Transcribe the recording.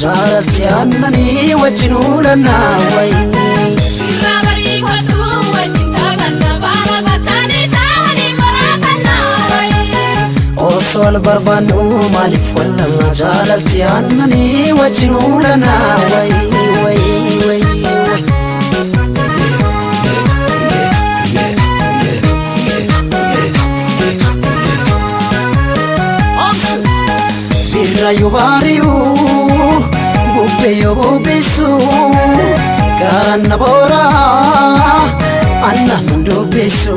Jaalalti aannanii wajjin uulannaa wayii. Irraa barii kootu wajjin taphanna, baala bakkaan isaa waliin waraabannaa wayii. Osoo wal barbaannu maaliif wallabna? Jaalalti aannanii wajjin uulannaa wayii wayii wayii. Birra yoo baari'u, bubbee yoo bubbisu, garaan na boora anna nan dubbisu.